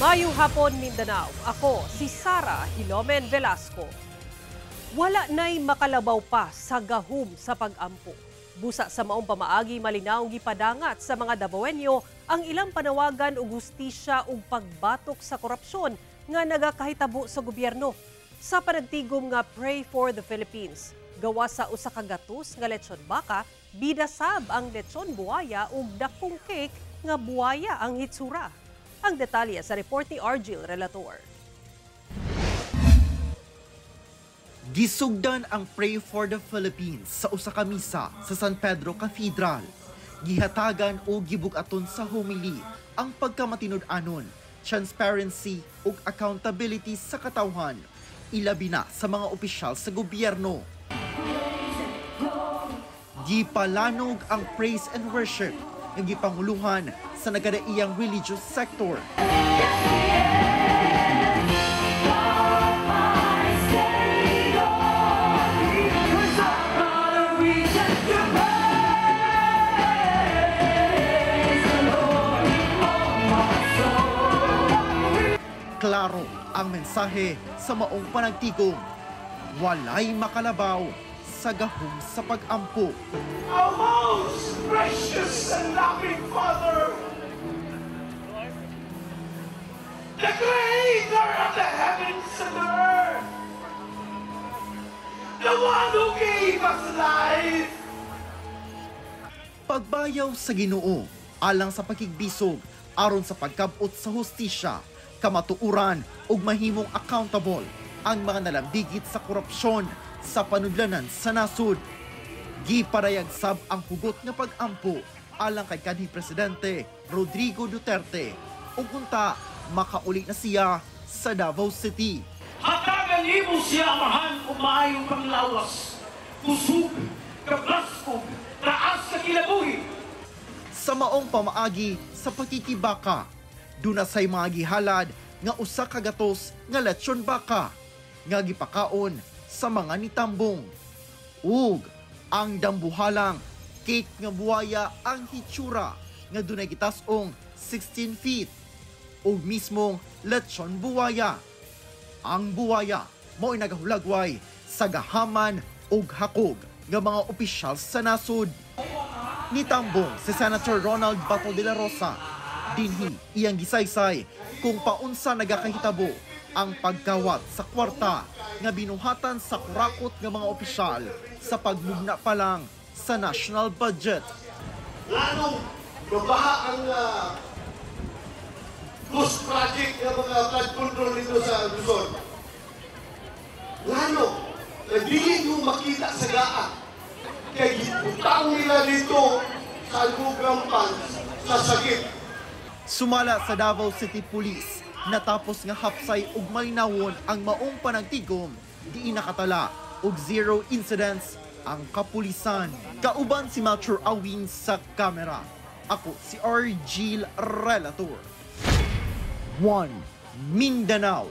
Mayong hapon, Mindanao. Ako si Sara Hilomen Velasco. Wala na'y makalabaw pa sa gahum sa pag-ampo. Busa sa maong pamaagi, malinaw gipadangat sa mga Dabawenyo ang ilang panawagan og hustisya ug pagbatok sa korupsyon nga nagakahitabo sa gobyerno. Sa panagtigom nga Pray for the Philippines, gawa sa 100 nga lechon baka, bida sab ang lechon buwaya ug dakong cake nga buwaya ang hitsura. Ang detalye sa report ni Argil Relator. Gisugdan ang Pray for the Philippines sa usa ka misa sa San Pedro Cathedral. Gihatagan o gibug-aton sa homily ang pagkamatinud-anon, transparency ug accountability sa katawhan, ilabi na sa mga opisyal sa gobyerno. Gipalanog ang praise and worship nga gipanguluhan sa nagkadaiyang religious sector. Klaro ang mensahe sa maong panagtigom. Walay makalabaw sa gahom sa pag-ampo. Our most precious and loving Father, the Creator of the heavens and the earth, the one who gave us life. Pagbayaw sa Ginoo alang sa pakigbisog aron sa pagkabot sa hustisya, kamatuoran ug mahimong accountable ang mga nalambigit sa korupsyon sa panudlanan sa nasod. Giparayag sab ang hugot nga pag-ampo alang kay kanhi Presidente Rodrigo Duterte ug unta makauli na siya sa Davao City. Hatagan nimo siya, Amahan, og maayong panglawas, kusog, kaplaskog, taas sa kinabuhi. Sa maong pamaagi sa pakikibaka, duna say mga gihalad nga 100 nga lechon baka nga gipakaon sa mga nitambong. Ug ang dambuhalang cake nga buwaya ang hitsura nga dunay gitas-ong 16 feet ug mismong lechon buwaya. Ang buwaya mao'y nagahulagway sa gahaman ug hakog nga mga opisyal sa nasod. Nitambong si Senator Ronald Bato de la Rosa. Dinhi iyang gisaysay kung paunsa nagakahitabo ang pagkawat sa kwarta nga binuhatan sa kurakot nga mga opisyal sa pagmugna pa lang sa national budget. Anong mabaha ang ghost project ng mga flood control dito sa Luzon? Lano, nagdili mo makita sa gaa. Kaya gibutang nila dito sa Albugram Funds sa sakit. Sumala sa Davao City Police, natapos nga hapsay ug malinawon ang maong panagtigom, di nakatala og zero incidents ang kapulisan. Kauban si Melchor Awin sa kamera. Ako si Argil Relator. 1 Mindanao.